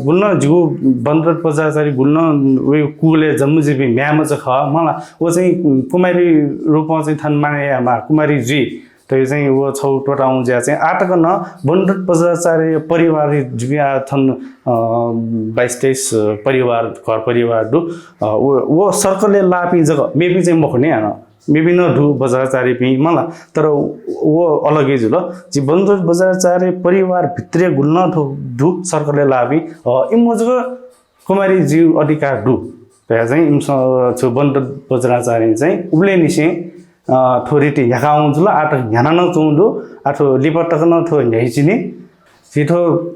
गुलि नं जिगु बन्धुदत्त वज्राचार्य गुलि नं वय्कःया कुलय् जन्म जुइपिं म्ह्याय्मचा खः, मखु ला। व चाहिँ, उम्, कुमारी रूपं चाहिँ थन माने यायेमाः, कुमारी जुइ धइगु चाहिँ व छगू त्वःतागु जुयाः चाहिँ आःतक नं बन्धुदत्त वज्राचार्य परिवार जुपिं आः थन, अ, बाइस तेइस परिवार, घर परिवार दु। अ, व, व circle-य् लाःपिं जक, मेपिं चाहिँ मखु नि हानं। मेपिं नं दु वज्राचार्यपिं, मखु ला, तर व अलग हे जुल। झी बन्धुदत्त वज्राचार्य परिवार भित्रय् गुलि नं थ्व दु circle-य् लाःपिं, अ, इमिगु जक कुमारी जुइगु अधिकार दु धयाः चाहिँ इमिसं, अ, छु बन्धुदत्त वज्राचार्यं चाहिँ उबलय्निसें, अ, थ्व रीति न्ह्याकावं जुल, आःतक न्ह्याना नं च्वं दु, आः थ्व लिपा तक नं थ्व न्ह्याइचिनी। झी थ्व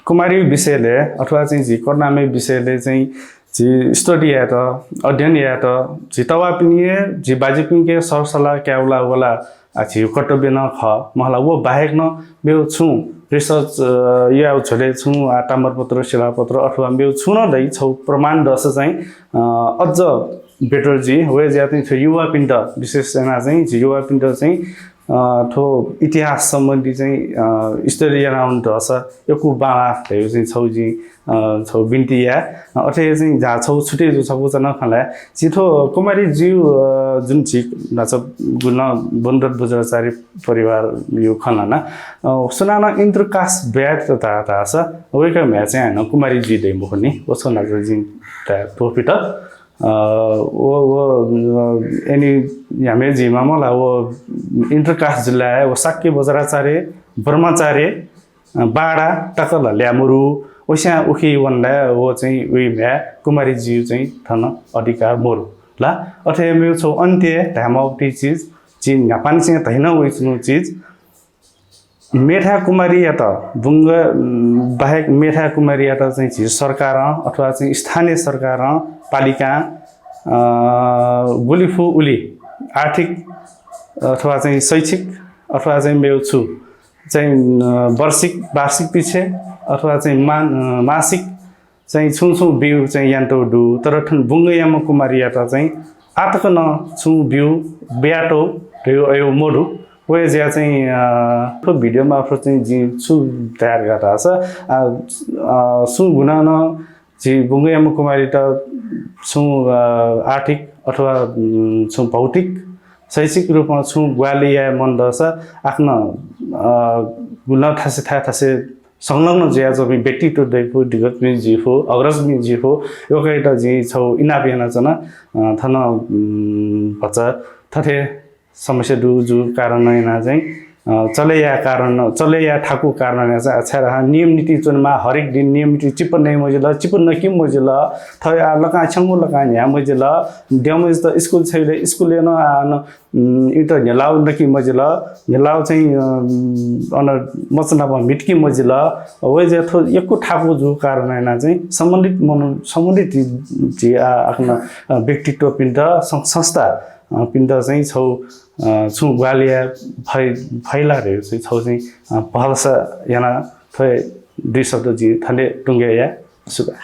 कुमारी विषयलय् अथवा चाहिँ झी करुणामय विषयलय् चाहिँ झी study यायेत, अध्ययन यायेत, झी तवाःपिनिके, झी बाज्यापिनिके सरसल्लाह कायेगु ला व ला, आ, झीगु कर्तव्य नं खः। मखु ला, व बाहेक नं मेगु छुं research, अ, यायेगु झ्वलय् छुं, आ, ताम्रपत्र, शिलापत्र अथवा मेगु छुं नं दइ, छगू प्रमाण दःसा चाहिँ, अ, अझ better जुइ। व जुयाः चाहिँ थ्व युवापिन्त, विशेष यानाः चाहिँ झी युवापिन्त चाहिँ, अ, थ्व इतिहास सम्बन्धी चाहिँ, अ, study याना वने धःसा यक्व बांलाः धयागु चाहिँ छगू जिं, अ, छगू बिन्ति याये। अ, अथे हे चाहिँ जा छगू छुटे जू छकूचा नं खँ ल्हाये। झी थ्व कुमारी ज्यू, अ, जुन झी न्हाचः गुलि नं बन्धुदत्त वज्राचार्य परिवारया खँ ल्हाना। अ, सुनानं इन्द्रकाश ब्याट धा-, धाःसा वय्कः म्ह्याय् चाहिँ हानं कुमारी जुइ दइ मखु नि। व छगू न्हाचः जिं धाये त्वःफित। अ, व, व, अ, any ह्याम्हे जुइमाः मखु ला, व इन्द्रकाश जुलाः व शाक्य वज्राचार्य, ब्रह्माचार्य, अ, बांडा तक ल्हाः ल्याः मरु, वस्यां उखे वनेलाः व चाहिँ वय् म्ह्याय् कुमारी जुइगु चाहिँ थन अधिकार मरु। ला। अथे हे मेगु छौ अन्त्य धायेमाःगु चिज, झी न्हापांनिसें धयावइच्वंगु चिज, मेधा कुमारीयात बुंग, उम्, बाहेक मेधा कुमारीयात चाहिँ झी सरकारं अथवा चाहिँ स्थानीय सरकारं, पालिकां, अ, गुलि फु उलि आर्थिक अथवा चाहिँ शैक्षिक अथवा चाहिँ मेगु छु चाहिँ, अ, वार्षिक, वार्षिक पिछे अथवा चाहिँ मा-, अ, मासिक चाहिँ छुं छुं बिउ चाहिँ यानातःगु दु, तर थन बुंगयाम्ह कुमारीयात चाहिँ आतक नं छुं बिउ बियातःगु धयागु अय् मदु। वय् जुया चाहिँ, अ, थ्व भिडियो मार्फत चाहिँ जिं छु धयागु धाःसा, अ, अ, सुं गुना नं झी बुंगयाम्ह कुमारीत छुं, अ, आर्थिक अथवा, उम्, छुं भौतिक, शैक्षिक रूपमा छुं ग्वाहालि याये मन दःसा आखनं, अ, गुना थासे थाय् थासे संलग्न जुयाच्वंपिं व्यक्तित्व दइफु, दिग्गजपिं जुइफु, अग्रजपिं जुइफु, वय्कःयात जिं छौ इनाप यानाच्वना। अ, थन, उम्, भचा थथे समस्या दु जू कारण याना चाहिँ, अ, चले या कारण, चले या थाकु कारण याना चाहिँ, अच्छा रहा, नियम नीति च्वनेमा, हरेक दिन नियम नीति चिपु नइ मजिल, चिपु नकि मजिल, थ्व आ लकां छ्यंगु लकां न्ह्या मजिल, द्यमय् त स्कुल छैले, स्कुल याना आ न, उम्, इमित न्ह्यलाउ नकि मजिल, न्ह्यलाउ चाहिँ, अ, अन मचानाप मिटकि मजिल। वय् जे थ्व यक्व थाकु जू कारण याना चाहिँ सम्बन्धित मनु-, सम्बन्धित झी, झी आ, आखन, अ, व्यक्तित्वपिन्त सं-, संस्था, अ, पिन्त चाहिँ छौ, अ, छुं ग्वाहालि याये फइ-, फइला धयागु चाहिँ छौ चाहिँ, अ, भलसा याना थ्व दुई शब्द जिं थन तुंगे या। सुभाय्।